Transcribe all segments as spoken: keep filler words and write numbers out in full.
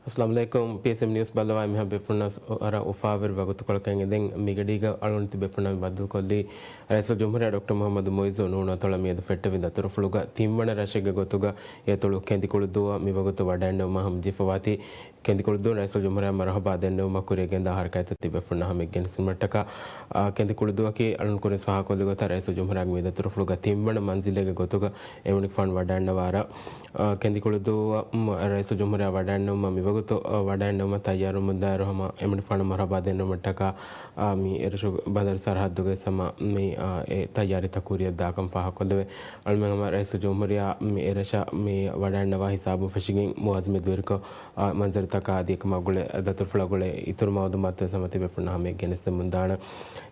އައްސަލާމު ޢަލައިކުމް. ޕީއެސްއެމް ނިއުސް ބައްލަވާ މިހާ ބޭފުޅުންނަށް ވަރަށް އުފާވެރި ވަގުތުކޮޅަކަށް އެދެން. މިގަޑީގަ އަޅުގަނޑު ތިބޭފުޅުންނާ ބައްދަލުކޮށްލީ ރައީސުލްޖުމްހޫރިއްޔާ ޑޮކްޓަރ މުޙައްމަދު މުޢިއްޒު ނޫނު އަތޮޅަށް މިއަދު ފެއްޓެވި ދަތުރުފުޅުގަ ތިންވަނަ ރަށެއްގެ ގޮތުގަ އެ އަތޮޅު ކެނދިކުޅުދުއަށް މިވަގުތު ވަޑައިންނެވުމަށް ހަމަޖެހިފަވާތީ، ކެނދިކުޅުދުއަށް ރައީސުލްޖުމްހޫރިއްޔާ މަރުޙަބާ ދެންނެވުމަށް ކުރިއަށް ގެންދާ ހަރަކާތްތައް ތިބޭފުޅުންނާ ހަމައަށް ގެނެސްދިނުމަށްޓަކާ، އާ، ކެނދިކުޅުދުއަކީ އަޅުން ކުރިން ފާހަގަކޮށްލި ގޮތަށް ރައީސުލްޖުމްހޫރިއްޔާގެ މި ދަތުރުފުޅުގަ ތިންވަނަ މަންޒިލެއްގެ ގޮތުގަ އެމަނިކުފާނު ވަޑައިންނަވާ ރަށް. އާ، ކެނދިކުޅުދުއަށް މަ-، ރައީސުލްޖުމްހޫރިއްޔާ ވަޑައިންނެވުމަށް މިވަގުތު، އާ، ވަޑައިންނެވުމަށް ތައްޔާރުވަމުންދާއިރު ހަމަ އެމަނިކުފާނަށް މަރުޙަބާ ދެންނެވުމަށްޓަކާ، އާ، މި އެރަށު ބަނދަރު ސަރަޙައްދުގައި ހަމަ މި، އާ، އެ ތައްޔާރީތައް ކުރިއަށް ދާކަން ފާހަގަކޮށްލެވޭ. އަޅުމެން ހަމަ ރައީސުލްޖުމްހޫރިއްޔާ މި އެރަށަށް މި ވަޑައިންނަވާ ހިސާބުން ފެށިގެން މުވާޒަމެދުވެރިކޮށް، އާ، މަންޒަރުތަކާ އަދި އެކަމާ ގުޅޭ ދަތުރުފުޅާ ގުޅޭ އިތުރު މައުލޫމާތުވެސް ހަމަ ތިބޭފުޅުންނަށް ހަމައަށް ގެނެސްދެމުންދާނެ.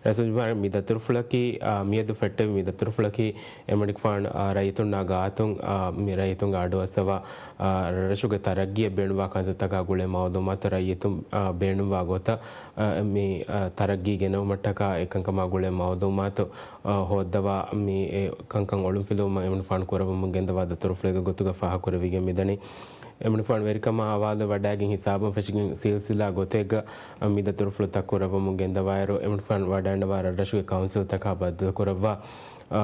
ރައީސުލްޖުމްހޫރިއްޔާ މި ދަތުރުފުޅަކީ، އާ، މިއަދު ފެއްޓެވި މި ދަތުރުފުޅަކީ އެމަނިކުފާނު، އާ، ރައްޔިތުންނާ ގާތުން، އާ، މި ރައްޔިތުންގެ އަޑުއައްސަވާ، އާ، ރަށުގެ ތަރައްގީއަށް ބޭނުންވާ ކަންތައްތަކާ ގުޅޭ މައުލޫމާތު ރައްޔިތުން، އާ، ބޭނުންވާ ގޮތަށް، އާ، މި، އާ، ތަރައްގީ ގެނައުމަށްޓަކާ އެކަންކަމާ ގުޅޭ މައުލޫމާތު، އާ، ހޯއްދަވާ މި އެ ކަންކަން އޮޅުންފިލުވުމަށް އެމަނިކުފާނު ކުރައްވަމުން ގެންދަވާ ދަތުރުފުޅެއްގެ ގޮތުގަ ފާހަގަކުރެވިގެން މިދަނީ. އެމަނިކުފާނު ވެރިކަމާ ހަވާލު ވަޑައިގެން ހިސާބުން ފެށިގެން ސިލްސިލާ ގޮތެއްގަ މި ދަތުރުފުޅު ތައްކުރައްވަމުން ގެންދަވާއިރު، އެމަނިކުފާނު ވަޑައިންނަވާ ރަށްރަށުގެ ކައުންސިލްތަކާ ބައްދަލުކުރައްވާ،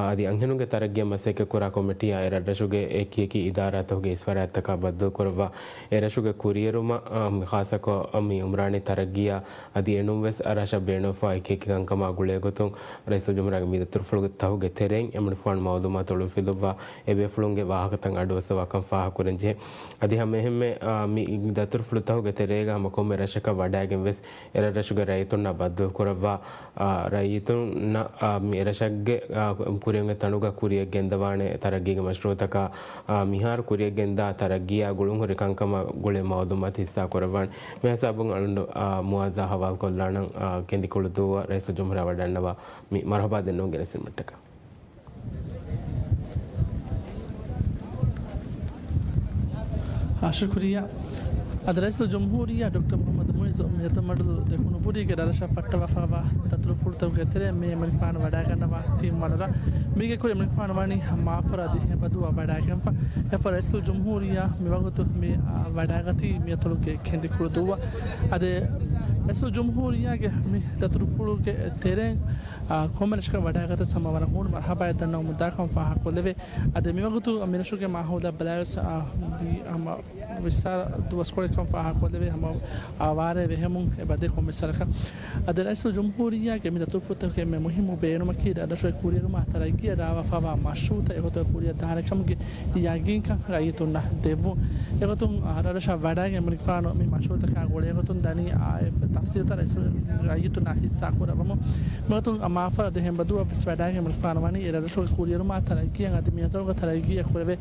އަދި އަންހެނުންގެ ތަރައްގީއަށް މަސައްކަތްކުރާ ކޮމިޓީއާ އެ ރަށްރަށުގެ އެކިއެކި އިދާރާތަކުގެ އިސްވަރާތްތަކާ ބައްދަލުކުރައްވާ، އެ ރަށުގެ ކުރިއެރުމަށް، އާ، ޚާއްޞަކޮށް މި އުމްރާނީ ތަރައްގީއާ އަދި އެނޫންވެސް ރަށަށް ބޭނުންވާ އެކިއެކި ކަންކަމާ ގުޅޭގޮތުން ރައީސުލްޖުމްހޫރިއްޔާގެ މި ދަތުރުފުޅު ތަހުގެ ތެރެއިން އެމަނިކުފާނު މައުލޫމާތު އޮޅުންފިލުއްވާ، އެބޭފުޅުންގެ ވާހަކަތައް އަޑުއައްސަވާކަން ފާހަގަކުރަންޖެހޭ. އަދި ހަމައެހެންމެ، އާ، މި ދަތުރުފުޅު ތަހުގެ ތެރޭގަ ހަމަ ކޮންމެ ރަށަކަށް ވަޑައިގެންވެސް އެ ރަށްރަށުގެ ރައްޔިތުންނާ ބައްދަލުކުރައްވާ، އާ، ރައްޔިތުންނަށް، އާ، މި އެރަށެއްގެ، އާ، ކުރިއަށް ތަނުގަ ކުރިއަށް ގެންދަވާނެ ތަރައްގީގެ މަޝްރޫއުތަކާ، އާ، މިހާރު ކުރިއަށް ގެންދާ ތަރައްގީއާ ގުޅުންހުރި ކަންކަމާ ގުޅޭ މައުލޫމާތު ހިއްސާ ކުރައްވާނެ. މި ހިސާބުން އަޅުގަނޑު، އާ، މުވާޒާ ހަވާލުކޮށްލާނަން، އާ، ކެނދިކުޅުދުއަށް ރައީސުލްޖުމްހޫރިއްޔާ ވަޑައިންނަވާ މި މަރުޙަބާ ދެންނެވުން ގެނެސްދިނުމަށްޓަކާ. އާ، ޝުކުރިއްޔާ. އަދި ރައީސުލްޖުމްހޫރިއްޔާ ޑޮކްޓަރ މުޙައްމަދު މުޢިއްޒު މި ހިތަށް މަޑުލު ދެކުނުބުރީގެ ރަށްރަށަށް ފައްޓަވާފައިވާ ދަތުރުފުޅުތަކުގެ ތެރެއިން މި އެމަނިކުފާނު ވަޑައިގަންނަވާ ތިންވަނަ ރަށް. މީގެ ކުރިން އެމަނިކުފާނު ވަނީ މާފަރާ ދިހަ އެބަދުއަށް ވަޑައިގެންފަ. އެފަ ރައީސުލްޖުމްހޫރިއްޔާ މިވަގުތު މި، އާ، ވަޑައިގަތީ މި އަތޮޅުގެ ކެނދިކުޅުދުއަށް. އަދި ރައީސުލްޖުމްހޫރިއްޔާގެ މި ދަތުރުފުޅުގެ ތެރެއިން، އާ، ކޮންމެ ރަށަކަށް ވަޑައިގަތަސް ހަމަ ވަރަށް ހޫނު މަރުޙަބާއެއް ދަންނަވަމުން ދާކަން ފާހަގަކޮށްލެވޭ. އަދި މިވަގުތު މި ރަށުގެ މާހައުލާ ބަލާއިރުސް، އާ، މި ހަމަ ވިއްސާރަ ދުވަސްކޮޅެއްކަން ފާހަގަކޮށްލެވޭ، ހަމަ، އާ، ވާރޭ ވެހެމުން އެބަދޭ ކޮންމެސް ވަރަކަށް. އަދި ރައީސުލްޖުމްހޫރިއްޔާގެ މި ދަތުރުފުޅުތަކުގެ އެންމެ މުހިއްމު ބޭނުމަކީ ރަށްރަށުގެ ކުރިއެރުމާ ތަރައްގީއަށް ރާވާފައިވާ މަޝްރޫއުތައް އެގޮތަށް ކުރިއަށް ދާނެ ކަމުގެ ޔަގީންކަން ރައްޔިތުންނަށް ދެއްވުން. އެގޮތުން، އާ، ރަށްރަށަށް ވަޑައިގެން އެމަނިކުފާނު މި މަޝްރޫއުތަކާ ގުޅޭގޮތުން ދަނީ، އާ، އެ ތަފްސީލުތައް ރައީސު-، ރައްޔިތުންނާ ހިއްސާކުރައްވަމުން. މިގޮތުން މާފަރާ ދިހަ އެބަދުއަށް ވެސް ވަޑައިގެން އެމަނިކުފާނު ވަނީ އެ ރަށްރަށުގެ ކުރިއެރުމާ ތަރައްގީއަށް އަދި މި އަތޮޅުގެ ތަރައްގީއަށް ކުރެވޭ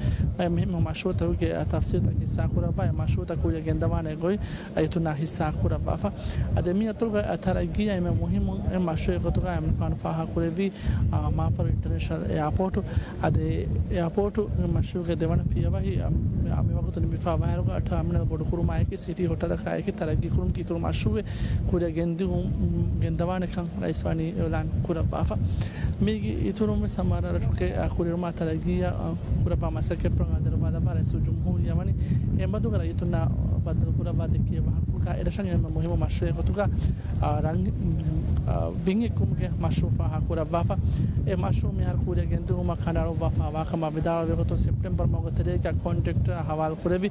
މި މަޝްރޫއުތަކުގެ ތަފްސީލުތައް ހިއްސާކުރައްވާ، އެ މަޝްރޫއުތައް ކުރިއަށް ގެންދަވާނެ ގޮތް ރައްޔިތުންނާ ހިއްސާކުރައްވާފަ. އަދި މި އަތޮޅުގެ ތަރައްގީއަށް އެންމެ މުހިއްމު އެއް މަޝްރޫއެއް ގޮތުގަ އެމަނިކުފާނު ފާހަގަކުރެއްވީ، އާ، މާފަރު އިންޓަރނޭޝަނަލް އެއާޕޯޓު. އަދި އެއާޕޯޓު މަޝްރޫއުގެ ދެވަނަ ފިޔަވަހި، އާ، މި ވަގުތު ނިމިފައިވާއިރުގަ ޓާމިނަލް ބޮޑުކުރުމާއެކީ ސިޓީ ހޮޓަލަކާއެކީ ތަރައްގީކުރުމުގެ އިތުރު މަޝްރޫއެއް ކުރިއަށް ގެންދިއު-، ގެންދަވާނެކަން ރައީސް ވަނީ އިޢުލާން ކުރައްވާފަ. މީގެ އިތުރުން ވެސް ހަމަ ރަށްރަށުގެ، އާ، ކުރިއެރުމާ ތަރައްގީއަށް، އާ، ކުރައްވާ މަސައްކަތްޕުޅު އަންގަވާލައްވާ ރައީސުލްޖުމްހޫރިއްޔާ ވަނީ އެ މަދުގަ ރައްޔިތުންނާ ބައްދަލުކުރައްވާ ދެއްކިޔަ ވާހަކަ އެރަށަށް އެންމެ މުހިއްމު މަޝްރޫއެއް ގޮތުގަ، އާ، ރަން-، އާ، ބިން ހިއްކުމުގެ މަޝްރޫއު ފާހަގަކުރައްވާފަ. އެ މަޝްރޫއު މިހާރު ކުރިއަށް ގެންދިއުމަށް ކަނޑައަޅުއްވާފައިވާ ކަމަށް ވިދާޅުވި ގޮތުން ސެޕްޓެމްބަރު މަހުގެ ތެރޭގަ ކޮންޓްރެކްޓަރ ހަވާލުކުރެއްވި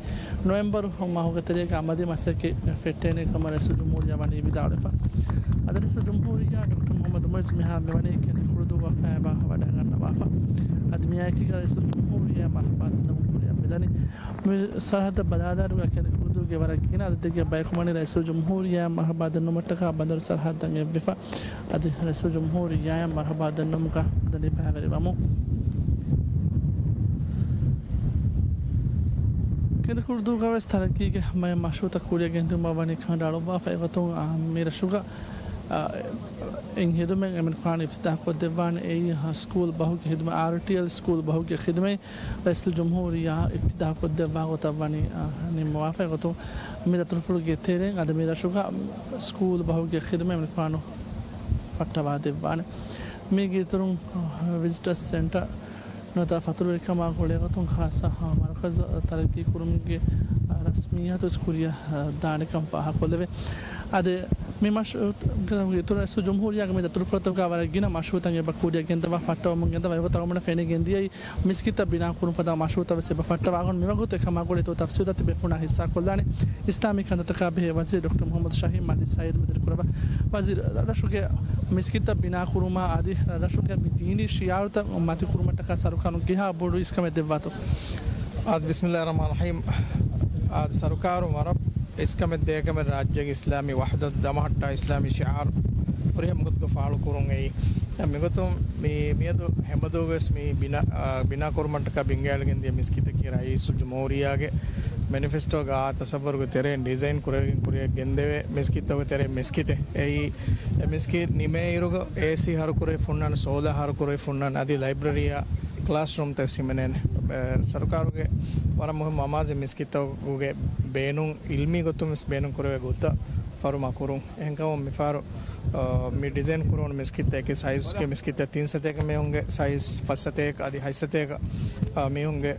ނޮވެމްބަރު މަހުގެ ތެރޭގަ މަދި މަސައްކަތް ފެއްޓޭނެ ކަމަށް ރައީސުލްޖުމްހޫރިއްޔާ ވަނީ ވިދާޅުވެފަ. އަދި ރައީސުލްޖުމްހޫރިއްޔާ ޑޮކްޓަރ މުޙައްމަދު މުޢިއްޒު މިހާރު މިވަނީ ކެނދިކުޅުދުއަށް ފައިބާ ވަޑައިގަންނަވާފަ. އަދި މިއާއެކީގަ ރައީސުލްޖުމްހޫރިއްޔާ މަރުޙަބާ ދެންނެވުން ކުރިއަށް މިދަނީ. މި ސަރަޙައްދަށް ބަލާލާއިރުގަ ކެނދިކުޅުދުއިގެ ވަރަށް ގިނަ އަދަދެއްގެ ބަޔަކު ވަނީ ރައީސުލްޖުމްހޫރިއްޔާ މަރުޙަބާ ދެންނެވުމަށްޓަކާ ބަނދަރު ސަރަޙައްދަށް އެއްވެފަ. އަދި ރައީސުލްޖުމްހޫރިއްޔާއަށް މަރުޙަބާ ދެންނެވުމުގަ މިދަނީ ބައިވެރިވަމުން. ކެނދިކުޅުދޫގަވެސް ތަރައްގީގެ މައެއް މަޝްރޫއުތައް ކުރިއަށް ގެންދިއުމަށް ވަނީ ކަނޑައަޅުއްވާފަ. އެގޮތުން، އާ، މިރަށުގަ، އާ، އިން ހިދުމަތް އެމަނިކުފާނު އިފްތިތާޙް ކޮށްދެއްވާނެ. އެއީ، އާ، ސްކޫލް ބަހުގެ ހިދުމަތް، އާރްޓީއެލް ސްކޫލް ބަހުގެ ހިދުމަތް ރައީސުލްޖުމްހޫރިއްޔާ އިފްތިތާޙް ކޮށްދެއްވާ ގޮތަށް ވަނީ، އާ، ނިންމަވާފަ. އެގޮތުން މި ދަތުރުފުޅުގެ ތެރެއިން އަދި މި ރަށުގަ ސްކޫލް ބަހުގެ ޚިދުމަތް އެމަނިކުފާނު ފައްޓަވާ ދެއްވާނެ. މީގެ އިތުރުން، އާ، ވިޒިޓަރސް ސެންޓަރ ނުވަތަ ފަތުރުވެރިކަމާ ގުޅޭގޮތުން ޚާއްޞަ، އާ، މަރުކަޒު ތަރައްގީ ކުރުމުގެ، އާ، ރަސް-، މީހަކު ވެސް ކުރިއަށް ދާނެކަން ފާހަގަކޮށްލެވޭ. އަދި މި މަޝް-، ރައީސުލްޖުމްހޫރިއްޔާގެ މި ދަތުރުފުޅުތަކުގަ ވަރަށް ގިނަ މަޝްރޫއުތައް އެބަ ކުރިއަށް ގެންދަވާ ފައްޓަވަމުން ގެންދަވާ އެގޮތަށް އަޅުގަނޑަށް ފެނިގެން ދިޔައީ މިސްކިތްތައް ބިނާކުރުން ފަދަ މަޝްރޫއުތައް ވެސް އެބަ ފައްޓަވާ. އަޅުގަނޑު މިވަގުތު އެކަމާ ގުޅޭ ތަފްސީލުތައް ތިބޭފުޅުންނާ ހިއްސާކޮށްލާނީ އިސްލާމީ ކަންތައްތަކާ ބެހޭ ވަޒީރު ޑޮކްޓަރ މުހައްމަދު ޝަހީމް އަލީ ސައީދު މެދުވެރިކުރައްވާ. ވަޒީރު، ރަށުގެ މިސްކިތްތައް ބިނާކުރުމާ އަދި ރަށުގެ މި ދީނީ ޝިޢާރުތައް މަތިކުރުމަށްޓަކާ ސަރުކާރުން ކިހާ ބޮޑު އިސްކަމެއް ދެއްވާތޯ؟ އާދެ، ބިސްމިއްލާހި ރަޙްމާނި ރަޙީމް. އާދެ، ސަރުކާރުން ވަރަށް އިސްކަމެއް ދޭކަމެއް ރާއްޖޭގެ އިސްލާމީ ވަޙްދަތު ދަމަހައްޓާ އިސްލާމީ ޝިޢާރު ފުރިހަމަ ގޮތުގަ ފާޅުކުރުން އެއީ. މިގޮތުން މި، މިއަދު ހެނބަދޫގަވެސް މި ބިނާ، އާ، ބިނާކުރުމަށްޓަކާ ބިންގައިލިގެން ދިޔަ މިސްކިތަކީ ރައީސުލްޖުމްހޫރިއްޔާގެ މެނިފެސްޓޯގަ އާ ތަޞައްވަރުގެ ތެރެއިން ޑިޒައިން ކުރެވިގެން ކުރިއަށް ގެންދެވޭ މިސްކިތްތަކުގެ ތެރެއިން މިސްކިތެއް. އެއީ އެ މިސްކިތް ނިމޭއިރުގަ އޭސީ ހަރުކުރެވިފަ ހުންނާނެ، ސޯލާ ހަރުކުރެވިފަ ހުންނާނެ، އަދި ލައިބްރަރީއާ ކްލާސްރޫމްތައް ހިމެނޭނެ. އެ، ސަރުކާރުގެ ވަރަށް މުހިއްމު އަމާޒެއް މިސްކިތްތަކުގެ ބޭނުން އިލްމީ ގޮތުން ވެސް ބޭނުން ކުރެވޭ ގޮތަށް ފަރުމާ ކުރުން. އެހެންކަމުން މިފަހަރު، އަ، މި ޑިޒައިން ކުރެވުނު މިސްކިތްތަކީ ސައިޒްގެ މިސްކިތްތައް ތިން ސަތޭކަ މީހުންގެ ސައިޒް ފަސް ސަތޭކަ އަދި ހަތް ސަތޭކަ، އަ، މީހުންގެ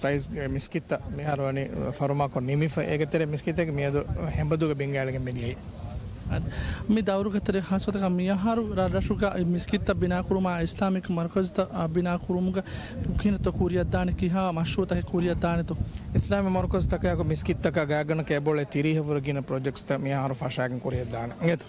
ސައިޒްގެ މިސްކިތްތައް މިހާރު ވަނީ ފަރުމާކޮށް ނިމިފަ. އޭގެ ތެރޭ މިސްކިތެއް މިއަދު ހެނބަދޫގަ ބިންގައިލިގެން މިދިޔައީ. މި ދައުރުގެ ތެރޭ ޚާއްޞަކޮށް މިއަހަރު ރަށްރަށުގަ މިސްކިތްތައް ބިނާކުރުމާ އިސްލާމިކް މަރުކަޒުތައް ބިނާކުރުމުގަ ކިހިނެއްތޯ ކުރިއަށްދާނެ، ކިހާ މަޝްރޫއުތަކެއް ކުރިއަށްދާނެތޯ؟ އިސްލާމީ މަރުކަޒުތަކާއެކު މިސްކިތްތަކާ ގާތްގަނޑަކަށް އެބައުޅޭ ތިރީހަށްވުރެ ގިނަ ޕްރޮޖެކްޓްސްތައް މިއަހަރު ފަށާގެން ކުރިއަށްދާނެ. އިނގޭތަ؟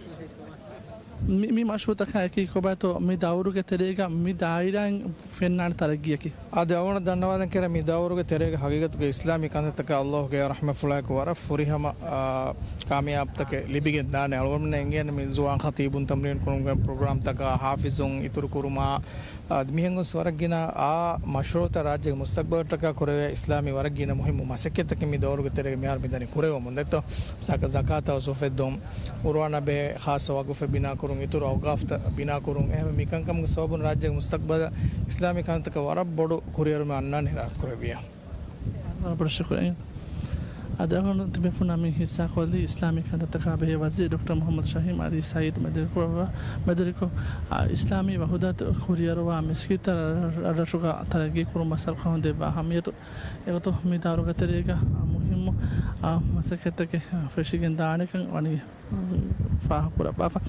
މި، މި މަޝްރޫއުތަކާއެކީ ކޮބާތޯ މި ދައުރުގެ ތެރޭގަ މި ދާއިރާއިން ފެންނާނެ ތަރައްގީއަކީ؟ އާދެ، އަޅުގަނޑަށް ދަންނަވާލަން ކެރޭ މި ދައުރުގެ ތެރޭގަ ހަގީގަތުގަ އިސްލާމީ ކަންތައްތަކަށް ﷲ ގެ ރަޙްމަތްފުޅާއެކު ވަރަށް ފުރިހަމަ، އާ، ކާމިޔާބުތަކެއް ލިބިގެން ދާނެ. އަޅުގަނޑުމެންނަށް އެނގޭނެ މި ޒުވާން ޚަތީބުން ތަމްރީން ކުރުމުގެ ޕްރޮގްރާމްތަކާ، ޙާފިޒުން އިތުރު ކުރުމާ، އާ، މިހެން ގޮސް ވަރަށް ގިނަ އާ މަޝްރޫއުތައް ރާއްޖޭގެ މުސްތަޤްބަލަށްޓަކާ ކުރެވޭ އިސްލާމީ ވަރަށް ގިނަ މުހިއްމު މަސައްކަތްތަކެއް މި ދައުރުގެ ތެރޭގަ މިހާރު މިދަނީ ކުރެވެމުން. ދެއްތޯ؟ ޒަކާތާ އުސޫފެއްދުން، އުރުވާނާ ބެހޭ ޚާއްޞަ ވަގުފެއް ބިނާކުރުން، އިތުރު އައުގާފްތައް ބިނާކުރުން، އެހެންވެ މިކަންކަމުގެ ސަބަބުން ރާއްޖޭގެ މުސްތަޤްބަލަށް އިސްލާމީ ކަންތަކަށް ވަރަށް ބޮޑު ކުރިއެރުމެއް އަންނާނެ އިރާދަކުރެއްވިޔާ. ވަރަށް ބޮޑަށް ޝުކުރިއްޔާ. އަދި އަޅުގަނޑު ތިބޭފުޅުންނާ މި ހިއްސާކޮށްލީ އިސްލާމީ ކަންތައްތަކާ ބެހޭ ވަޒީރު ޑޮކްޓަރ މުހައްމަދު ޝަހީމް އަލީ ސައީދު މެދުވެރިކޮށް، މެދުވެރިކޮށް، އާ، އިސްލާމީ ވަޙުދަތު ކުރިއަރުވާ މިސްކިތްތައް ރަށްރަށުގަ ތަރައްގީކުރުމަށް ސަރުކާރުން ދެއްވާ އަހައްމިއްޔަތު އެގޮތުން މި ދައުރުގެ ތެރޭގަ މުހިއްމު، އާ، މަސައްކަތްތަކެއް ފެށިގެން ދާނެކަން ވަނީ ފާހަގަކުރައްވާފަ.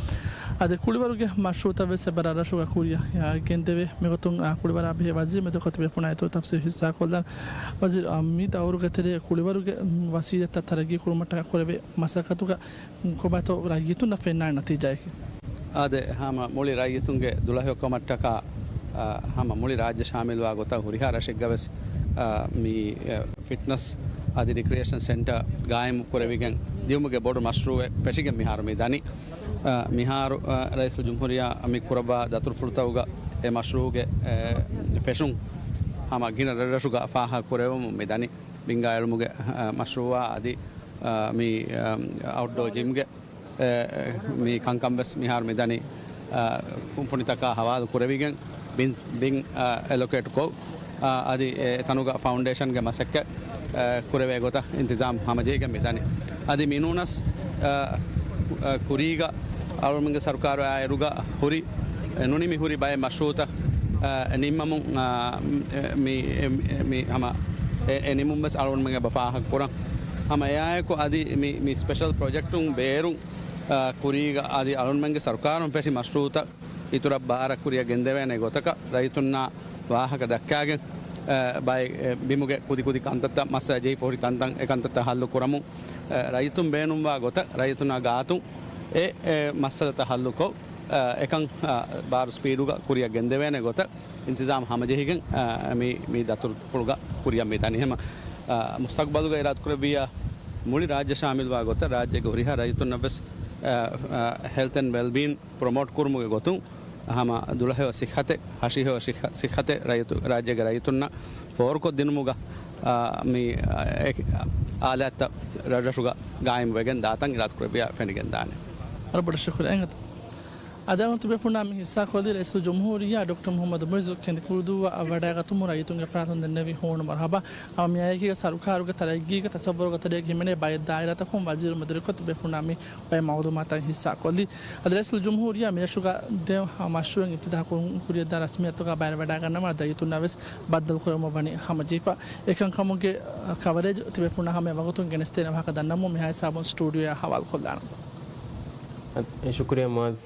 އަދި ކުޅިވަރުގެ މަޝްރޫއުތައް ވެސް އެބަ ރަށްރަށުގަ ކުރިއަށް ގެންދެވޭ. މިގޮތުން، އާ، ކުޅިވަރާ ބެހޭ ވަޒީރު މެދުވެރިކޮށް ތިބޭފުޅުންނާ އިތުރު ތަފްސީލް ހިއްސާކޮށްލަން. ވަޒީރު، އާ، މި ދައުރުގެ ތެރޭ ކުޅިވަރުގެ ވަސީލަތްތައް ތަރައްގީކުރުމަށްޓަކާ ކުރެވޭ މަސައްކަތުގަ ކޮބާތޯ ރައްޔިތުންނަށް ފެންނާނެ ނަތީޖާއަކީ؟ އާދެ، ހަމަ މުޅި ރައްޔިތުންގެ ދުޅަހެޔޮކަމަށްޓަކާ، އާ، ހަމަ މުޅި ރާއްޖެ ޝާމިލްވާ ގޮތަށް ހުރިހާ ރަށެއްގަވެސް، އާ، މި، އެ، ފިޓްނަސް އަދި ރިކްރިއޭޝަން ސެންޓަރ ގާއިމް ކުރެވިގެން ދިއުމުގެ ބޮޑު މަޝްރޫއެއް ފެށިގެން މިހާރު މި ދަނީ. އާ، މިހާރު، އާ، ރައީސުލްޖުމްހޫރިއްޔާ މި ކުރައްވާ ދަތުރުފުޅުތަކުގަ އެ މަޝްރޫއުގެ، އެ، ފެށުން ހަމަ ގިނަ ރަށްރަށުގަ ފާހަގަ ކުރެވެމުން މި ދަނީ. ބިންގާ އެޅުމުގެ، އާ، މަޝްރޫއާ އަދި، އާ، މި، އާ، އައުޓްޑޯ ޖިމްގެ އެ، މި ކަންކަން ވެސް މިހާރު މިދަނީ، އަ، ކުންފުނިތަކާ ހަވާލު ކުރެވިގެން ބިން، ބިން، އަ، އެލޮކޭޓް ކޮށް، އަ، އަދި އެ ތަނުގަ ފައުންޑޭޝަންގެ މަސައްކަތް، އަ، ކުރެވޭ ގޮތަށް އިންތިޒާމް ހަމަޖެހިގެން މިދަނީ. އަދި މިނޫނަސް، އަ، އަ، ކުރީގަ އަޅުމެންގެ ސަރުކާރު އާއިރުގަ ހުރި، އެ، ނުނިމި ހުރި ބައެއް މަޝްރޫއުތައް، އަ، ނިންމަމުން، އަ، މި، އެ، މި، މި ހަމަ އެ، އެ ނިމުން ވެސް އަޅުމެން އެބަ ފާހަގަ ކުރަން. ހަމަ އެއާއެކު އަދި މި، މި ސްޕެޝަލް ޕްރޮޖެކްޓުން ބޭރުން އާ، ކުރީގަ އަދި އަޅުންމެންގެ ސަރުކާރުން ފެށި މަޝްރޫއުތައް އިތުރަށް ބާރަށް ކުރިއަށް ގެންދެވޭނެ ގޮތަކަށް ރައްޔިތުންނާ ވާހަކަ ދައްކާގެން، އާ، ބައެއް، އެ، ބިމުގެ ކުދިކުދި ކަންތައްތައް މައްސަލަ ޖެހިފަ ހުރި ތަންތަން އެ ކަންތައްތައް ހައްލު ކުރަމުން، އާ، ރައްޔިތުން ބޭނުންވާ ގޮތަށް ރައްޔިތުންނާ ގާތުން އެ، އެ މައްސަލަތައް ހައްލުކޮށް، އާ، އެކަން، އާ، ބާރު ސްޕީޑުގަ ކުރިއަށް ގެންދެވޭނެ ގޮތަށް އިންތިޒާމް ހަމަޖެހިގެން، އާ، މި، މި ދަތުރުފުޅުގަ ކުރިއަށް މި ދަނީ. ހަމަ، އާ، މުސްތަޤްބަލުގަ އިރާދަކުރެއްވިއްޔާ މުޅި ރާއްޖެ ޝާމިލްވާ ގޮތަށް ރާއްޖޭގެ ހުރިހާ ރައްޔިތުންނަށް ވެސް، އާ، އާ، ހެލްތް އެންޑް ވެލްބީން ޕްރޮމޯޓް ކުރުމުގެ ގޮތުން ހަމަ ދުޅަހެޔޮ ސިއްހަތެއް، ހަށިހެޔޮ ސިއްހަ-، ސިއްހަތެއް ރައްޔިތު-، ރާއްޖޭގެ ރައްޔިތުންނަށް ފޯރުކޮށްދިނުމުގަ، އާ، މި، އާ، އެ-، އާލާތްތައް ރަށްރަށުގަ ގާއިމްވެގެން ދާތަން އިރާދަކުރެއްވިޔާ ފެނިގެންދާނެ. ވަރަށް ބޮޑަށް ޝުކުރިއްޔާ. އަދި އަޅުގަނޑު ތިބޭފުޅުންނާ މި ހިއްސާކޮށްލީ ރައީސުލްޖުމްހޫރިއްޔާ ޑޮކްޓަރ މުޙައްމަދު މުޢިއްޒު ކެނދިކުޅުދޫއަށް ވަޑައިގަތުމުން ރައްޔިތުންގެ ފަރާތުން ދެންނެވި ހޫނު މަރުޙަބާ. ހަމަ މިއާއެކީގަ ސަރުކާރުގެ ތަރައްގީގެ ތަސައްވަރުގެ ތެރޭގަ ހިމެނޭ ބައެއް ދާއިރާތަކުން ވަޒީރު މުދިރިކޮށް ތިބޭފުޅުންނާ މި ބައެއް މަޢުލޫމާތަށް ހިއްސާކޮށްލީ. އަދި ރައީސުލްޖުމްހޫރިއްޔާ މިރަށުގަ ދެ މަޝްރޫޢެއް އިފްތިތާޙުކުރުން ކުރިއަށްދާ ރަސްމިއްޔަތުގަ ބައިވެރިވެވަޑައިގަންނަވާ ރައްޔިތުންނާ ވެސް ބައްދަލުކުރެވުމަށް ވަނީ ހަމަޖެހިފަ. އެކަންކަމުގެ ކަވަރޭޖް ތިބޭފުޅުންނާ ހަމަޔަށް ވަގުތުން ގެނެސްދޭނެ ވާހަކަ ދަންނަމުން މިހާ ހިސާބުން ސްޓޫޑިއޯއާ ހަވާލުކޮށްލާނަން. އެ، ޝުކުރިއްޔާ މުޢާޒް.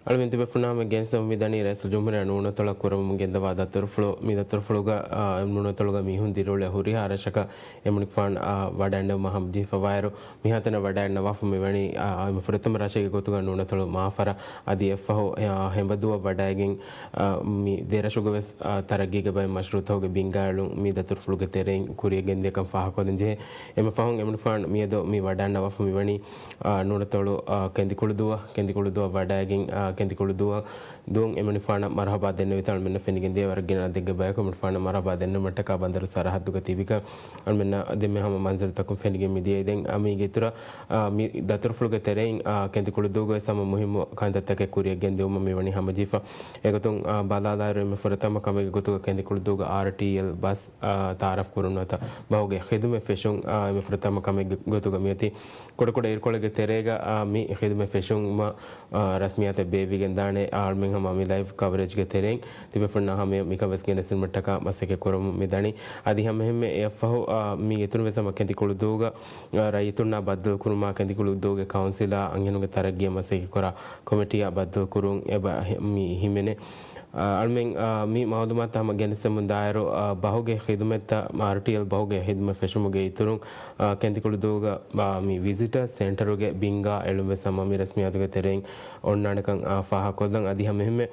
އަޅުމެން ތިބޭފުޅުންނާ ހަމަ ގެނެސްދެމުން މިދަނީ ރައީސުލްޖުމްހޫރިއްޔާ ނޫނަތޮޅަށް ކުރަމުން ގެންދަވާ ދަތުރުފުޅު، މި ދަތުރުފުޅުގަ، އާ، ނޫނަތޮޅުގަ މީހުން ދިރިއުޅޭ ހުރިހާ ރަށަކަށް އެމަނިކުފާނު، އާ، ވަޑައިގަންނަވުމަށް ހަމަޖެހިފަވާއިރު، މިހާތަނަށް ވަޑައިގަންނަވާފަ މިވަނީ، އާ، އާ، ފުރަތަމަ ރަށެއްގެ ގޮތުގަ ނޫނަތޮޅު މާފަރަށް. އަދި އެއަށްފަހު، އާ، ހެނބަދޫއަށް ވަޑައިގެން، އާ، މި ދެރަށުގަ ވެސް، އާ، ތަރައްގީގެ ބައެއް މަޝްރޫޢުތަކުގެ ބިންގާއެޅުން މި ދަތުރުފުޅުގެ ތެރެއިން ކުރިއަށް ގެންދިޔަކަން ފާހަގަކޮށްލަން ޖެހޭ. އެންމެ ފަހުން އެމަނިކުފާނު މިއަދު މި ވަޑައިގަންނަވާފަ މިވަނީ، އާ، ނޫނަތޮޅު، އާ، ކެނދިކުޅުދޫއަށް، ކެނދިކުޅުދޫއަށް ވަޑައިގެން، އާ، ކެނދިކުޅުދޫއަށް ދޫން އެމަނިކުފާނަށް މަރުޙަބާ ދެންނެވިތަން އަޅުމެންނަށް ފެނިގެންދިޔަ ވަރަށް ގިނަ އަދަދެއްގެ ބަޔަކު އެމަނިކުފާނަށް މަރުޙަބާ ދެންނެވުމަށްޓަކާ ބަނދަރު ސަރަޙައްދުގަ ތިބިކަން އަޅުމެންނަށް ދެންމެ ހަމަ މަންޒަރުތަކުން ފެނިގެން މިދިޔައީ. ދެން އަ، މީގެ އިތުރަށް، އަ، މި ދަތުރުފުޅުގެ ތެރެއިން، އަ، ކެނދިކުޅުދޫގަ ވެސް ހަމަ މުހިއްމު ކަންތައްތަކެއް ކުރިއަށް ގެންދިއުމަށް މިވަނީ ހަމަޖެހިފަ. އެގޮތުން، އަ، ބަލާލާއިރު އެންމެ ފުރަތަމަ ކަމެއްގެ ގޮތުގަ ކެނދިކުޅުދޫގަ އާރްޓީއެލް ބަސް، އަ، ތައާރަފް ކުރުން ނުވަތަ ބަހުގެ ޚިދުމަތް ފެށުން، އަ، އެންމެ ފުރަތަމަ ކަމެއްގެ ގޮތުގަ މިއޮތީ. ކުޑަކުޑަ އިރުކޮޅެއްގެ ތެރޭގަ، އާ، މި ޚިދުމަތް ފެށުމަށް، އާ، ރަސްމިއްޔާތެއް ބޭއްވިގެންދާނެ. އާ، އަޅުމެން ހަމަ މި ލައިވް ކަވަރޭޖްގެ ތެރެއިން ތިބޭފުޅުންނާ ހަމަޔަށް މިކަން ވެސް ގެނެސްދިނުމަށްޓަކާ މަސައްކަތް ކުރަމުން މިދަނީ. އަދި ހަމައެހެންމެ އެއަށްފަހު، އާ، މި އިތުރުން ވެސް ހަމަ ކެނދިކުޅުދޫގަ، އާ، ރައްޔިތުންނާ ބައްދަލުކުރުމާ ކެނދިކުޅުދޫގެ ކައުންސިލާ އަންހެނުންގެ ތަރައްގީއަށް މަސައްކަތްކުރާ ކޮމިޓީއާ ބައްދަލުކުރުން އެބަ ހެ-، މި ހިމެނޭ. އަ، އަޅުމެން، އަ، މި މައުލޫމާތު ހަމަ ގެނެސްދެމުން ދާއިރު، އަ، ބަހުގެ ޚިދުމަތްތައް، އާރްޓީއެލް ބަހުގެ ޚިދުމަތް ފެށުމުގެ އިތުރުން، އަ، ކެނދިކުޅުދޫގަ، އަ، މި ވިޒިޓާ ސެންޓަރުގެ ބިންގާ އެޅުން ވެސް ހަމަ މި ރަސްމިއްޔާތުގެ ތެރެއިން އޮންނާނެކަން، އަ، ފާހަގަކޮށްލަން. އަދި ހަމައެހެންމެ،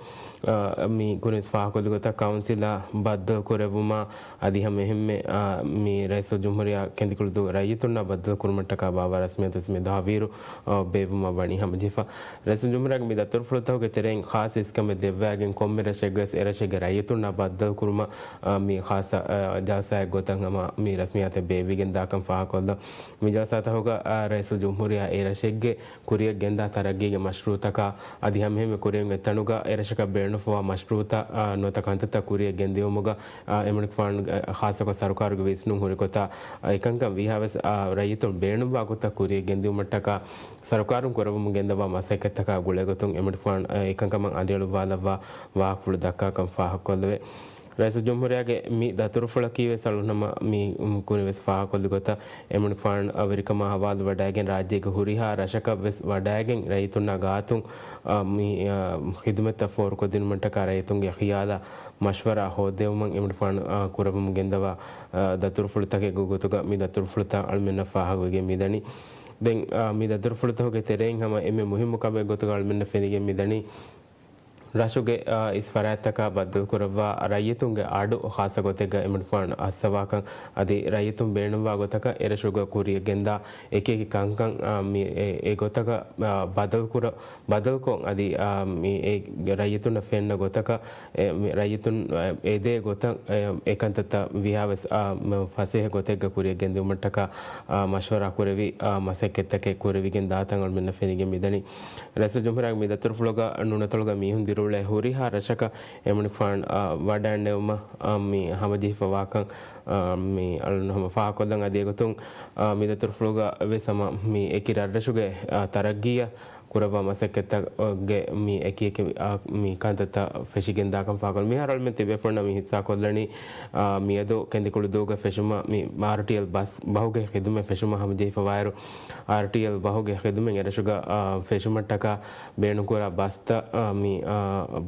އަ، މި ކުރިން ވެސް ފާހަގަކޮށްލި ގޮތަށް ކައުންސިލާ ބައްދަލުކުރެއްވުމާ، އަދި ހަމައެހެންމެ، އާ، މި ރައީސުލްޖުމްހޫރިއްޔާ ކެނދިކުޅުދޫ ރައްޔިތުންނާ ބައްދަލުކުރުމަށްޓަކާ ބާއްވާ ރަސްމިއްޔާތު ވެސް މި ދަހަވީރު، އާ، ބޭއްވުމަށް ވަނީ ހަމަޖެހިފަ. ރައީސުލްޖުމްހޫރިއްޔާގެ މި ދަތުރުފުޅުތަކުގެ ތެރެއިން ޚާއްސަ އިސްކަމެއް ދެއްވައިގެން ކޮންމެ ރަށެއްގަވެސް އެރަށެއްގެ ރައްޔިތުންނާ ބައްދަލުކުރުމަށް، އާ، މި ޚާއްސަ، އާ، ޖަލްސާއެއް ގޮތަށް ހަމަ މި ރަސްމިއްޔާތެއް ބޭއްވިގެން ދާކަން ފާހަގަކޮށްލަން. މި ޖަލްސާތަކުގަ، އާ، ރައީސުލްޖުމްހޫރިއްޔާ އެ ރަށެއްގެ ކުރިއަށް ގެންދާ ތަރައްގީގެ މަޝްރޫޢުތަކާ އަދި ހަމައެހެންމެ ކުރިއަށް އޮތް ތަނުގަ އެރަށަކަށް ބޭނުންފަވާ މަޝްރޫޢުތައް، އާ، ނުވަތަ ކަންތައްތައް ކުރިއަށް ގެންދިއުމުގަ، އާ، އެމަނިކުފާނު، އާ، ޚާއްސަކޮށް ސަރުކާރުގެ ވިސްނުން ހުރި ގޮތާ، އާ، އެކަންކަން ވީހާވެސް، އާ، ރައްޔިތުން ބޭނުންވާ ގޮތަށް ކުރިއަށް ގެންދިއުމަށްޓަކާ ސަރުކާރުން ކުރަމުން ގެންދަވާ މަސައްކަތްތަކާ ގުޅޭގޮތުން އެމަނިކުފާނު، އާ، އެކަންކަމަށް އަނދިރިއަޅުއްވާލައްވާ ވާހަކަފުޅު ދައްކާކަން ފާހަގަކޮށްލެވޭ. ރައީސުލްޖުމްހޫރިއްޔާގެ މި ދަތުރުފުޅަކީ ވެސް އަޅުގަނޑު ހަމަ މި ކުރިން ވެސް ފާހަގަކޮށްލި ގޮތަށް އެމަނިކުފާނު ވެރިކަމާ ހަވާލުވެވަޑައިގެން ރާއްޖޭގެ ހުރިހާ ރަށަކަށް ވެސް ވަޑައިގެން ރައްޔިތުންނާ ގާތުން، އާ، މި، އާ، ޚިދުމަތްތައް ފޯރުކޮށްދިނުމަށްޓަކާ ރައްޔިތުންގެ ޚިޔާލާ މަޝްވަރާ ހޯއްދެވުމަށް އެމަނިކުފާނު، އާ، ކުރައްވަމުން ގެންދަވާ، އާ، ދަތުރުފުޅުތަކެއްގެ ގޮތުގަ މި ދަތުރުފުޅުތައް އަޅުމެންނަށް ފާހަގަވެގެން މިދަނީ. ދެން، އާ، މި ދަތުރުފުޅުތަކުގެ ތެރެއިން ހަމަ އެންމެ މުހިއްމު ކަމެއް ގޮތުގަ އަޅުމެންނަށް ފެނިގެން މިދަނީ، ރަށުގެ، އާ، އިސް ފަރާތްތަކާ ބައްދަލުކުރައްވާ ރައްޔިތުންގެ އަޑު ޚާއްސަ ގޮތެއްގަ އެމަނިކުފާނު އައްސަވާކަން އަދި ރައްޔިތުން ބޭނުންވާ ގޮތަކަށް އެރަށުގަ ކުރިއަށް ގެންދާ އެކި އެކި ކަންކަން، އާ، މި އެ، އެ ގޮތަކަށް، އާ، ބަދަލުކުރަ، ބަދަލުކޮށް އަދި، އާ، މި އެ ރައްޔިތުންނަށް ފެންނަ ގޮތަކަށް، އެ، މި ރައްޔިތުން، އެ، އެދޭ ގޮތަށް، އެ، އެ ކަންތައްތައް ވީހާވެސް، އާ، މަ، ފަސޭހަ ގޮތެއްގަ ކުރިއަށް ގެންދިއުމަށްޓަކާ، އާ، މަޝްވަރާ ކުރެވި، އާ، މަސައްކަތްތަކެއް ކުރެވިގެން ދާތަން އަޅުމެންނަށް ފެނިގެން މިދަނީ. ރައީސުލްޖުމްހޫރިއްޔާގެ މި ދަތުރުފުޅުގަ ނޫނަތޮޅުގަ މީހުން ދިރިއުޅޭ ހުރިހާ ރަށަކަށް އެމަނިކުފާނު، އާ، ވަޑައިގެންނެވުމަށް، އާ، މި ހަމަޖެހިފަވާކަން، އާ، މި އަޅުން ހަމަ ފާހަގަކޮށްލަން. އަދި އެގޮތުން، އާ، މި ދަތުރުފުޅުގަ ވެސް ހަމަ މި އެކި ރަށްރަށުގެ، އާ، ތަރައްގީއަށް ކުރައްވާ މަސައްކަތްތަކުގެ މި އެކި އެކި، އާ، މި ކަންތައްތައް ފެށިގެން ދާކަން ފާހަގަކޮށްލަން. މިހާރު އަޅުމެން ތިބޭފުޅުންނަށް މި ހިއްސާކޮށްލަނީ، އާ، މިއަދު ކެނދިކުޅުދޫގަ ފެށުމަށް މި އާރްޓީއެލް ބަސް ބަހުގެ ޚިދުމަތް ފެށުމަށް ހަމަޖެހިފަވާއިރު، އާރްޓީއެލް ބަހުގެ ޚިދުމަތް އެރަށުގަ، އާ، ފެށުމަށްޓަކާ ބޭނުންކުރާ ބަސްތައް، އާ، މި، އާ،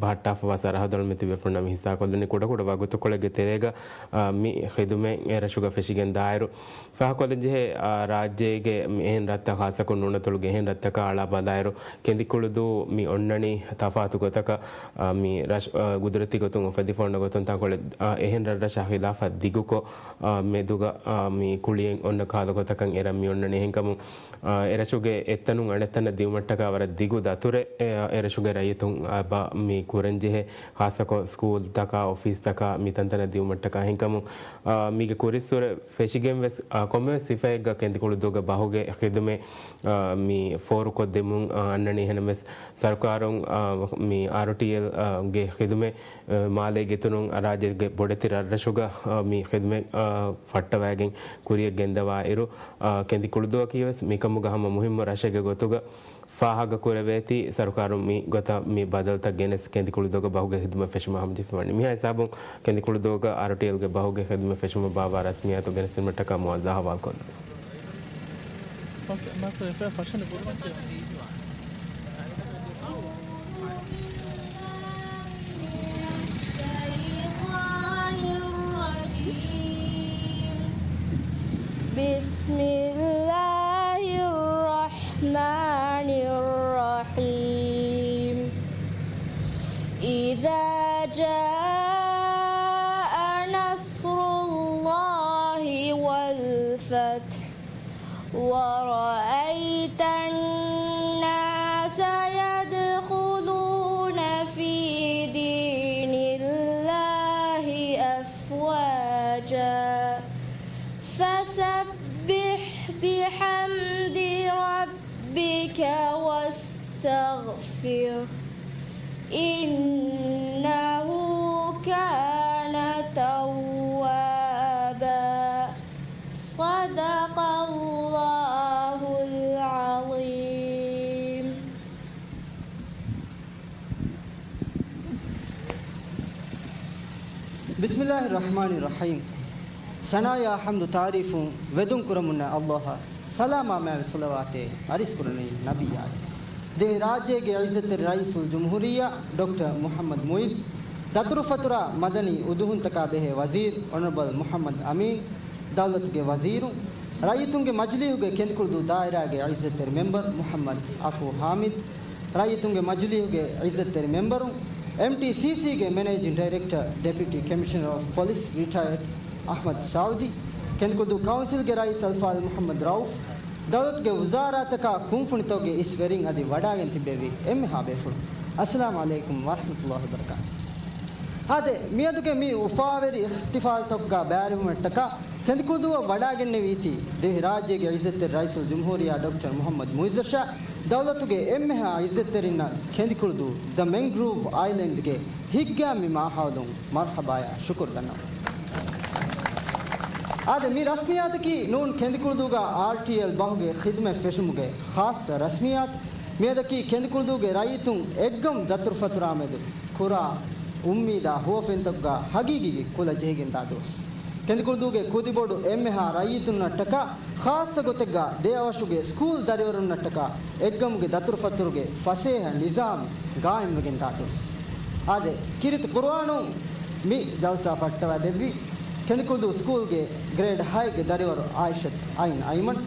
ބަހައްޓާފަވާ ސަރަހައްދު އަޅުމެން ތިބޭފުޅުންނަށް މި ހިއްސާކޮށްލަނީ. ކުޑަކުޑަ ވަގުތުކޮޅެއްގެ ތެރޭގަ، އާ، މި ޚިދުމަތް އެރަށުގަ ފެށިގެން ދާއިރު، ފާހަގަކޮށްލަންޖެހޭ، އާ، ރާއްޖޭގެ މި އެހެން ރަށްތައް ޚާއްސަކޮށް ނޫނަތޮޅުގެ އެހެން ރަށްތަކާ އަޅާ ބަލާއިރު، ކެނދިކުޅުދޫ މި އޮންނަނީ ތަފާތު ގޮތަކަށް، އާ، މި ރަށް، އާ، ގުދުރަތީ ގޮތުން އުފެދިފަ އޮންނަ ގޮތުން ތަންކޮޅެއް، އާ، އެހެން ރަށްރަށާ ޚިލާފަށް ދިގުކޮށް، އާ، މެދުގަ، އާ، މި ކުޅިއެއް އޮންނަ ކާލަ ގޮތަކަށް އެރަށް މި އޮންނަނީ. އެހެންކަމުން، އާ، އެރަށުގެ އެއްތަނުން އަނެއްތަނަށް ދިއުމަށްޓަކާ ވަރަށް ދިގު ދަތުރެއް، އެ، އެރަށުގެ ރައްޔިތުން އެބަ މި ކުރަންޖެހޭ، ޚާއްސަކޮށް ސްކޫލްތަކާ، އޮފީސްތަކާ މި ތަންތަނަށް ދިއުމަށްޓަކާ. އެހެންކަމުން، އާ، މީގެ ކުރިއްސުރެ ފެށިގެން ވެސް، އާ، ކޮންމެވެސް ސިފައެއްގަ ކެނދިކުޅުދޫގެ ބަހުގެ ޚިދުމަތް، އާ، މި ފޯރުކޮށްދެމުން، އާ، އަންނަނީ. އެހެންނަމަވެސް ސަރުކާރުން، އާ، މި އާރުޓީއެލް، އާ، ގެ ޚިދުމަތް، އާ، މާލޭގެ އިތުރުން ރާއްޖޭގެ ބޮޑެތި ރަށްރަށުގަ، އާ، މި ޚިދުމަތް، އާ، ފައްޓަވައިގެން ކުރިޔަށް ގެންދަވާއިރު، އާ، ކެނދިކުޅުދުއަކީވެސް މިކަމުގަ ހަމަ މުހިއްމު ރަށެއްގެ ގޮތުގަ ފާހަގަކުރެވޭތީ، ސަރުކާރުން މި ގޮތަށް މި ބަދަލުތައް ގެނެސް ކެނދިކުޅުދުއަކަށް ބަހުގެ ޚިދުމަތް ފެށުމަށް ހަމަޖެހިފައިވަނީ. މިހާ ހިސާބުން ކެނދިކުޅުދުއަކަށް އާރުޓީއެލްގެ ބަހުގެ ޚިދުމަތް ފެށުމަށް ބާއްވާ ރަސްމިއްޔާތު ގެނެސްދިނުމަށްޓަކާ މުއައްޒަ ހަވާލުކޮށްލަން. بسم الله الرحمن الرحيم. إذا جاء نصر الله والفتح ورأيت الناس يدخلون في دين الله أفواجا فسبح بحمد ربك واستغفره إنه كان توابا. صدق الله العظيم. بسم الله الرحمن الرحيم. ސަނާޔާ ޙަމްދު ތާރީފުން ވެދުން ކުރަމުންނަށް ﷲ އަށް ސަލާމާ މާތްވި ޞަލަވާތެއް އަރިސްކުރަނީ ނަބިއްޔާއަށް. ދިވެހިރާއްޖޭގެ ޢިއްޒަތްތެރި ރައީސުލްޖުމްހޫރިއްޔާ ޑޮކްޓަރ މުޙައްމަދު މުޢިއްޒު، ދަތުރުފަތުރާ މަދަނީ އުދުހުންތަކާ ބެހޭ ވަޒީރު އޮނަރަބަލް މުޙައްމަދު އަމީން، ދައުލަތުގެ ވަޒީރުން، ރައްޔިތުންގެ މަޖިލީހުގެ ކެނދިކުޅުދޫ ދާއިރާގެ ޢިއްޒަތްތެރި މެމްބަރު މުޙައްމަދު އަފޫ ޙާމިދު، ރައްޔިތުންގެ މަޖިލީހުގެ ޢިއްޒަތްތެރި މެމްބަރުން، އެމްޓީސީސީގެ މެނޭޖިން ޑައިރެކްޓަރ، ޑެޕިއުޓީ ކޮމިޝަނަރ އޮފް ޕޮލިސް، ރިޓަޔަރޑް އަޙްމަދު ސައުދީ، ކެނދިކުޅުދޫ ކައުންސިލްގެ ރައީސް އަލްފާޟިލް މުޙައްމަދު ރައޫފް، ދައުލަތުގެ ވުޒާރާތަކާ ކުންފުނިތަކުގެ އިސް ވެރިން އަދި ވަޑާގެން ތިއްބެވި އެންމެހާ ބޭފުޅުން، އައްސަލާމު ޢަލައިކުމް ވަރަޙްމަތުﷲ ވަބަރަކާތު. އާދެ، މިއަދުގެ މި އުފާވެރި އިޙްތިފާލްތަކުގަ ބައިވެރިވުމަށްޓަކާ ކެނދިކުޅުދޫއަށް ވަޑާގެންނެވީތީ، ދިވެހިރާއްޖޭގެ ޢިއްޒަތްތެރި ރައީސުލްޖުމްހޫރިއްޔާ ޑޮކްޓަރ މުޙައްމަދު މުޢިއްޒަށާ، ދައުލަތުގެ އެންމެހާ ޢިއްޒަތްތެރިންނަށް ކެނދިކުޅުދޫ ދަ މެންގްރޫވް އައިލެންޑްގެ ހިތްގައިމު މާހައުލުން މަރުޙަބާޔާ ޝުކުރު ދަންނަވަން. އާދެ، މި ރަސްމިއްޔާތަކީ ނޫން ކެނދިކުޅުދޫގަ އާރްޓީއެލް ބަހުގެ ޚިދުމަތް ފެށުމުގެ ޚާއްޞަ ރަސްމިއްޔާތު. މިއަދަކީ ކެނދިކުޅުދޫގެ ރައްޔިތުން އެއްގަމު ދަތުރުފަތުރާމެދު ކުރާ އުއްމީދާ ހުވަފެންތަކުގަ ހަގީގީގެ ކުލަ ޖެހިގެންދާ ދުވަސް. ކެނދިކުޅުދޫގެ ކުދިބޮޑު އެންމެހާ ރައްޔިތުންނަށްޓަކާ، ޚާއްޞަ ގޮތެއްގަ ދެއަވަށުގެ ސްކޫލް ދަރިވަރުންނަށްޓަކާ، އެއްގަމުގެ ދަތުރުފަތުރުގެ ފަސޭހަ ނިޒާމް ގާއިމްވެގެންދާ ދުވަސް. އާދެ، ކީރިތި ޤުރުއާނުން މި ޖަލްސާ ފައްޓަވާދެއްވީ، ކެނދިކުޅުދޫ ސްކޫލްގެ ގްރޭޑް ހައެއްގެ ދަރިވަރު އާއިޝަތު އައިން އައިމަން.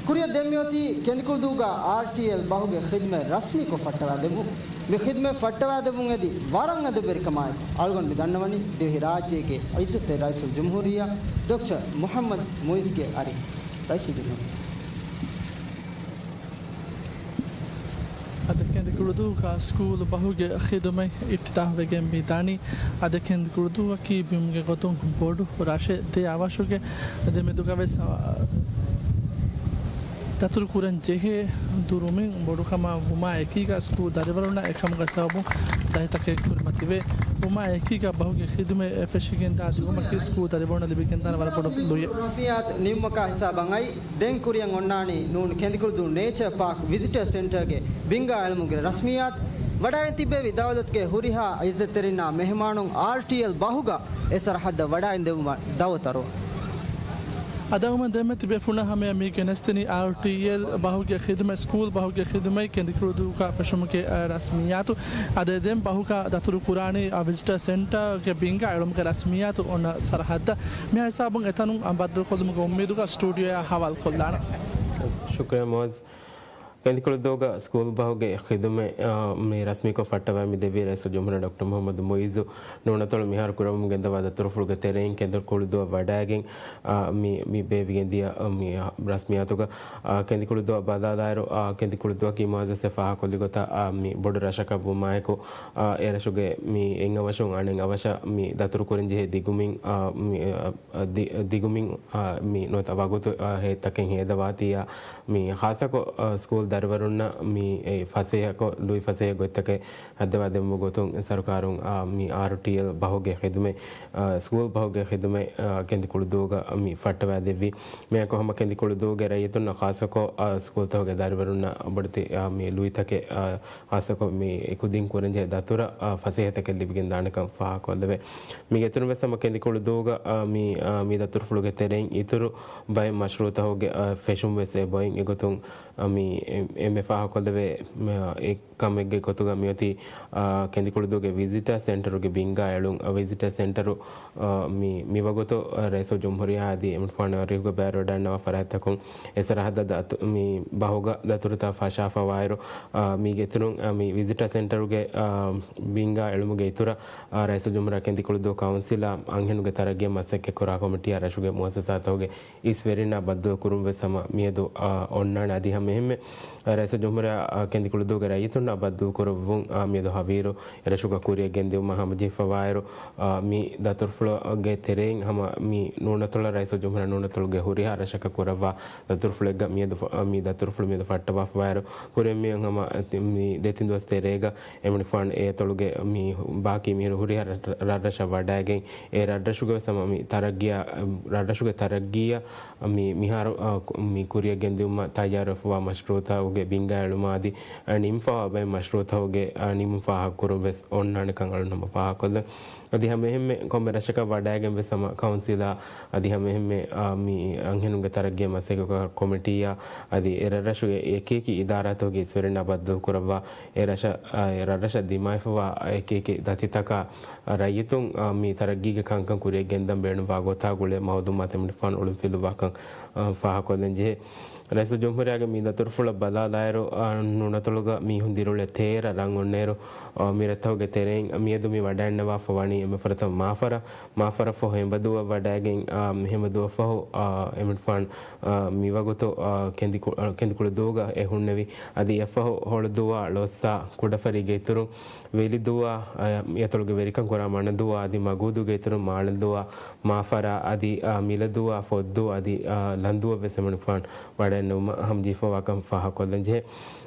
ކުރިއަށް ދެން މިއޮތީ ކެނދިކުޅުދޫގަ އާރްޓީއެލް ބަހުގެ ޚިދުމަތް ރަސްމީކޮށް ފައްޓަވާދެއްވުން. މި ޚިދުމަތް ފައްޓަވާދެއްވުން އެދި ވަރަށް އަދަބުވެރިކަމާއެކު އަޅުގަނޑު މި ދަންނަވަނީ ދިވެހިރާއްޖޭގެ ޢިއްޒަތްތެރި ރައީސުލްޖުމްހޫރިއްޔާ ޑޮކްޓަރ މުޙައްމަދު މުޢިއްޒުގެ އަރިހުން. ރައީސުލްޖުމްހޫރިއްޔާ. އަދި ކެނދިކުޅުދޫގަ ސްކޫލު ބަހުގެ ޚިދުމަތް އިފްތިތާޙުވެގެން މި ދަނީ. އަދި ކެނދިކުޅުދޫއަކީ ބިމުގެ ގޮތުން ބޮޑު ރަށެއް. ދެ އަވަށުގެ ދެ މެދުގަވެސް، އަ، ދަތުރުކުރަން ޖެހޭ ދުރުމިން ބޮޑުކަމާ ވުމާ އެކީގަ ސްކޫލް ދަރިވަރުންނަށް އެކަމުގެ ސަބަބުން ދަތިތަކެއް ކުރިމަތިވޭ. ވުމާ އެކީގަ ބަހުގެ ޚިދުމަތް ފެށިގެންދާ ދިއުމަކީ ސްކޫލް ދަރިވަރުންނަށް ލިބިގެންދާނެ ވަރަށް ބޮޑު ލުޔެއް. ރަސްމިއްޔާތު ނިމުމަކާ ހިސާބަށް އައި، ދެން ކުރިއަށް އޮންނާނީ ނޫން ކެނދިކުޅުދޫ ނޭޗަރ ޕާކް ވިޒިޓަރ ސެންޓަރގެ ބިންގާ އެޅުމުގެ ރަސްމިއްޔާތު. ވަޑާގެން ތިއްބެވި ދައުލަތުގެ ހުރިހާ ޢިއްޒަތްތެރިންނާ މެހެމާނުން އާރްޓީއެލް ބަހުގަ އެ ސަރަހައްދަށް ވަޑާގެން ދެވުމަށް ދައުވަތު އަރުވަން. އަދި އަޅުގަނޑުމެން ދެންމެ ތިބޭފުޅުންނާ ހަމަޔަށް މި ގެނެސްދިނީ އާރްޓީއެލް ބަހުގެ ޚިދުމަތް، ސްކޫލް ބަހުގެ ޚިދުމަތް ކެނދިކުޅުދޫގަ ފެށުމުގެ، އަ، ރަސްމިއްޔާތު. އަދި ދެން ބަހުގަ ދަތުރު ކުރާނީ، އަ، ވިޒިޓަރ ސެންޓަރގެ ބިންގާ އެޅުމުގެ ރަސްމިއްޔާތު އޮންނަ ސަރަހައްދަށް. މި ހިސާބުން އެތަނުން ބައްދަލުކޮށްލުމުގެ އުއްމީދުގަ ސްޓޫޑިއޯއާ ހަވާލުކޮށްލާނަން. ޝުކުރިއްޔާ މުޢައްޒު. ކެނދިކުޅުދޫގަ ސްކޫލް ބަހުގެ ޚިދުމަތް، އާ، މި ރަސްމީކޮށް ފައްޓަވައި މި ދެއްވީ ރައީސުލްޖުމްހޫރިއްޔާ ޑޮކްޓަރ މުޙައްމަދު މުޢިއްޒު ނޫނަތޮޅު މިހާރު ކުރަމުން ގެންދަވާ ދަތުރުފުޅުގެ ތެރެއިން ކެނދިކުޅުދޫއަށް ވަޑައިގެން، އާ، މި، މި ބޭއްވިގެންދިޔަ، އާ، މި ރަސްމިއްޔާތުގަ، އާ، ކެނދިކުޅުދޫއަށް ބަލާލާއިރު، އާ، ކެނދިކުޅުދޫއަކީ މުޢައްޒަސް އެ ފާހަގަކޮށްލި ގޮތަށް، އާ، މި ބޮޑު ރަށަކަށް ވުމާއެކު، އާ، އެރަށުގެ މި އެއްއަވަށުން އަނެއް އަވަށަށް މި ދަތުރުކުރަންޖެހޭ ދިގުމިން، އާ، މި، އާ، ދި-، ދިގުމިން، އާ، މި ނުވަތަ ވަގުތު، އާ، ހެއްތަކެއް ހޭދަވާތީއާ، މި ޚާއްޞަކޮށް، އާ، ސްކޫލް ދަރިވަރުންނަށް މި އެ ފަސޭހަކޮށް، ލުއި ފަސޭހަ ގޮތްތަކެއް ހައްދަވާ ދެއްވުމުގެ ގޮތުން ސަރުކާރުން، އާ، މި އާރުޓީއެލް ބަހުގެ ޚިދުމަތް، އާ، ސްކޫލް ބަހުގެ ޚިދުމަތް، އާ، ކެނދިކުޅުދޫގަ މި ފައްޓަވާ ދެއްވީ. މިއަކު ހަމަ ކެނދިކުޅުދޫގެ ރައްޔިތުންނަށް ޚާއްޞަކޮށް، އާ، ސްކޫލްތަކުގެ ދަރިވަރުންނަށް ބޮޑެތި، އާ، މި ލުއިތަކެއް، އާ، ޚާއްޞަކޮށް މި ކުދިން ކުރަންޖެހޭ ދަތުރަށް، އާ، ފަސޭހަތަކެއް ލިބިގެން ދާނެކަން ފާހަގަކޮށްލެވޭ. މީގެ އިތުރުން ވެސް ހަމަ ކެނދިކުޅުދޫގަ، އާ، މި، އާ، މި ދަތުރުފުޅުގެ ތެރެއިން އިތުރު ބައެއް މަޝްރޫއުތަކުގެ، އާ، ފެށުން ވެސް އެބައޮތް. އެގޮތުން، އާ، މި އެ-، އެންމެ ފާހަގަކޮށްލެވޭ، މި، އާ، އެ ކަމެއްގެ ގޮތުގަ މިއޮތީ، އާ، ކެނދިކުޅުދޫގެ ވިޒިޓާ ސެންޓަރުގެ ބިންގާ އެޅުން. އާ، ވިޒިޓާ ސެންޓަރު، އާ، މި، މިވަގުތު، އާ، ރައީސުލް ޖުމްހޫރިއްޔާ އަދި އެމަނިކުފާނު އަރިހުގަ ބައިވެރިވަޑައިގަންނަވާ ފަރާތްތަކުން އެ ސަރަހައްދަށް ދަތު-، މި ބަހުގަ ދަތުރުތައް ފަށާފަވާއިރު، އާ، މީގެ އިތުރުން، އާ، މި ވިޒިޓާ ސެންޓަރުގެ، އާ، ބިންގާ އެޅުމުގެ އިތުރަށް، އާ، ރައީސުލް ޖުމްހޫރިއްޔާ ކެނދިކުޅުދޫ ކައުންސިލާ އަންހެނުންގެ ތަރައްގީއަށް މަސައްކަތްކުރާ ކޮމިޓީއާ ރަށުގެ މުއައްސަސާތަކުގެ އިސް ވެރިންނާ ބައްދަލުކުރުން ވެސް ހަމަ މިއަދު، އާ، އޮންނާނެ. އަދި ހަމައެހެންމެ ރައީސުލް ޖުމްހޫރިއްޔާ، އާ، ކެނދިކުޅުދޫގެ ރައްޔިތުންނާ ބައްދަލުކުރެއްވުން، އާ، މިއަދު ހަވީރު އެރަށުގަ ކުރިއަށް ގެންދިއުމަށް ހަމަޖެހިފަވާއިރު، އާ، މި ދަތުރުފުޅުގެ ތެރެއިން ހަމަ މި ނޫނަތޮޅަށް ރައީސުލް ޖުމްހޫރިއްޔާ ނޫނަތޮޅުގެ ހުރިހާ ރަށަކަށް ކުރައްވާ ދަތުރުފުޅެއްގަ މިއަދު ފަ-، މި ދަތުރުފުޅު މިއަދު ފައްޓަވާފަވާއިރު، ކުރިއަށް މިއޮތް ހަމަ މި ދެތިން ދުވަސް ތެރޭގަ އެމަނިކުފާނު އެ އަތޮޅުގެ މި ބާކީ މީހުން ހުރިހާ ރަށް-، ރަށްރަށަށް ވަޑައިގެން، އެ ރަށްރަށުގެ ވެސް ހަމަ މި ތަރައްގީއާ، ރަށްރަށުގެ ތަރައްގީއަށް މި މިހާރު، އާ، ކު-، މި ކުރިއަށް ގެންދިއުމަށް ތައްޔާރުވެފަވާ މަޝްރޫއުތަކުގެ ބިންގާ އެޅުމާ އަދި، އާ، ނިމިފަވާ ބައެއް މަޝްރޫއުތަކުގެ، އާ، ނިމުން ފާހަގަކުރުން ވެސް އޮންނާނެކަން އަޅުން ހަމަ ފާހަގަކޮށްލަން. އަދި ހަމައެހެންމެ ކޮންމެ ރަށަކަށް ވަޑައިގެން ވެސް ހަމަ ކައުންސިލާ އަދި ހަމައެހެންމެ، އާ، މި އަންހެނުންގެ ތަރައްގީ މަސައްކަތް ކޮމިޓީއާ އަދި އެ ރަށްރަށުގެ އެކިއެކި އިދާރާތަކުގެ އިސްވެރިންނާ ބައްދަލުކުރައްވާ އެ ރަށަށް، އާ، އެ ރަށްރަށަށް ދިމާވެފަވާ އެކިއެކި ދަތިތަކާ ރައްޔިތުން، އާ، މި ތަރައްގީގެ ކަންކަން ކުރިއަށް ގެންދަން ބޭނުންވާ ގޮތާ ގުޅޭ މައުލޫމާތު އެމަނިކުފާނު އޮޅުންފިލުއްވާކަން، އާ، ފާހަގަކޮށްލަން ޖެހޭ. ރައީސުލް ޖުމްހޫރިއްޔާގެ މި ދަތުރުފުޅަށް ބަލާލާއިރު، އާ، ނޫނަތޮޅުގަ މީހުން ދިރިއުޅޭ ތޭރަ ރަށް އޮންނައިރު، އާ، މި ރަށްތަކުގެ ތެރެއިން މިއަދު މި ވަޑައިގަންނަވާފަ ވަނީ އެންމެ ފުރަތަމަ މާފަރަށް، މާފަރަށް ފަހު ހެނބަދޫއަށް ވަޑައިގެން، އާ، ހެނބަދޫއަށް ފަހު، އާ، އެމަނިކުފާނު، އާ، މިވަގުތު، އާ، ކެނދިކު-، އާ، ކެނދިކުޅުދޫގަ އެ ހުންނެވި. އަދި އެއަށްފަހު ހޮޅުދޫއާ ޅޮއްސާ ކުޑަފަރީގެ އިތުރުން ވެލިދޫއާ، އާ، އަތޮޅުގެ ވެރިކަން ކުރާ މަނަދޫއާ އަދި މަގޫދޫގެ އިތުރުން މާޅަނދޫއާ، މާފަރާ އަދި، އާ، މިލަދޫއާ، ފޮއްދޫ އަދި، އާ، ލަންދޫއަށް ވެސް އެމަނިކުފާނު ވަޑައިގަންނަވުމަށް ހަމަޖެހިފަވާކަން ފާހަގަކޮށްލަން ޖެހޭ.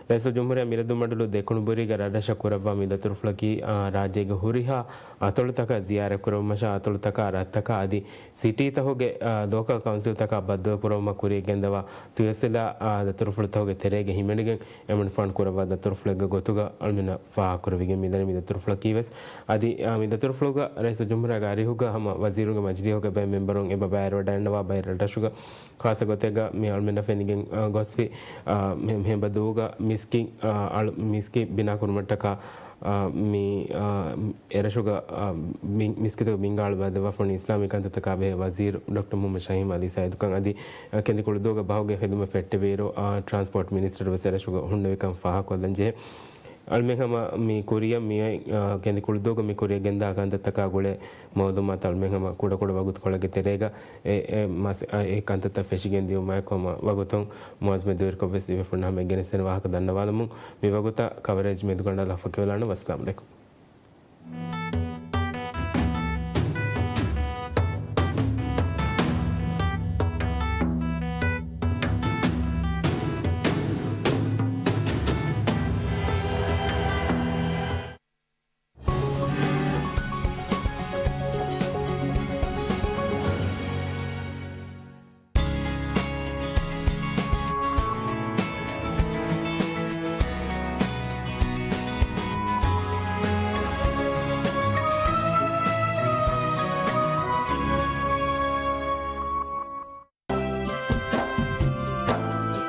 ރައީސުލް ޖުމްހޫރިއްޔާ މިލަދޫ މަޑުލު ދެކުނުބުރީގަ ރަށްރަށަށް ކުރައްވާ މި ދަތުރުފުޅަކީ، އާ، ރާއްޖޭގެ ހުރިހާ އަތޮޅުތަކަށް ޒިޔާރަތްކުރެވުމަށާ އަތޮޅުތަކާ ރަށްތަކާ އަދި ސިޓީތަކުގެ، އާ، ލޯކަލް ކައުންސިލްތަކާ ބައްދަލުކުރެވުމަށް ކުރިއަށް ގެންދަވާ ސިލްސިލާ، އާ، ދަތުރުފުޅުތަކުގެ ތެރޭގަ ހިމެނިގެން އެމަނިކުފާނު ކުރައްވާ ދަތުރުފުޅެއްގެ ގޮތުގަ އަޅުމެންނަށް ފާހަގަކުރެވިގެން މިދަނީ މި ދަތުރުފުޅަކީ ވެސް. އަދި، އާ، މި ދަތުރުފުޅުގަ ރައީސުލް ޖުމްހޫރިއްޔާގެ އަރިހުގަ ހަމަ ވަޒީރުންގެ މަޖިލީހުގެ ބައެއް މެމްބަރުން އެބަ ބައިވެރިވަޑައިގަންނަވާ ބައެއް ރަށްރަށުގަ ޚާއްޞަ ގޮތެއްގަ މި އަޅުމެންނަށް ފެނިގެން، އާ، ގޮސްފި، އާ، މި، މިހެނބަދޫގަ މިސްކިތް، އާ، އަޅު-، މިސްކިތް ބިނާ ކުރުމަށްޓަކާ، އާ، މި، އާ، އެރަށުގަ، އާ، މި-، މިސްކިތުގެ ބިންގާ އަޅުވާދެއްވާފަ ވަނީ އިސްލާމީ ކަންތައްތަކާ ބެހޭ ވަޒީރު ޑޮކްޓަރ މުހައްމަދު ޝަހީމް އަލީ ސައީދުކަން އަދި، އާ، ކެނދިކުޅުދޫގަ ބަހުގެ ޚިދުމަތް ފެއްޓެވިއިރު، އާ، ޓްރާންސްޕޯޓް މިނިސްޓަރު ވެސް އެރަށުގަ ހުންނެވިކަން ފާހަގަކޮށްލަން ޖެހޭ. އަޅުމެން ހަމަ މި ކުރިއަށް މިއޮތް، އާ، ކެނދިކުޅުދޫގަ މި ކުރިއަށް ގެންދާ ކަންތައްތަކާ ގުޅޭ މައުލޫމާތު އަޅުމެން ހަމަ ކުޑަކުޑަ ވަގުތުކޮޅެއްގެ ތެރޭގަ އެ، އެ މަސް-، އާ، އެ ކަންތައްތައް ފެށިގެން ދިއުމާއެކު ހަމަ ވަގުތުން މުއާޒް މެދުވެރިކޮށް ވެސް ދިވެފުޅުންނަށް ހަމަ ގެނެސްދޭނެ ވާހަކަ ދަންނަވާލަމުން މި ވަގުތަށް ކަވަރޭޖް މެދުގަނޑާލާ ފަކިވެލާނަން. ވައްސަލާމް އަލައިކުމް.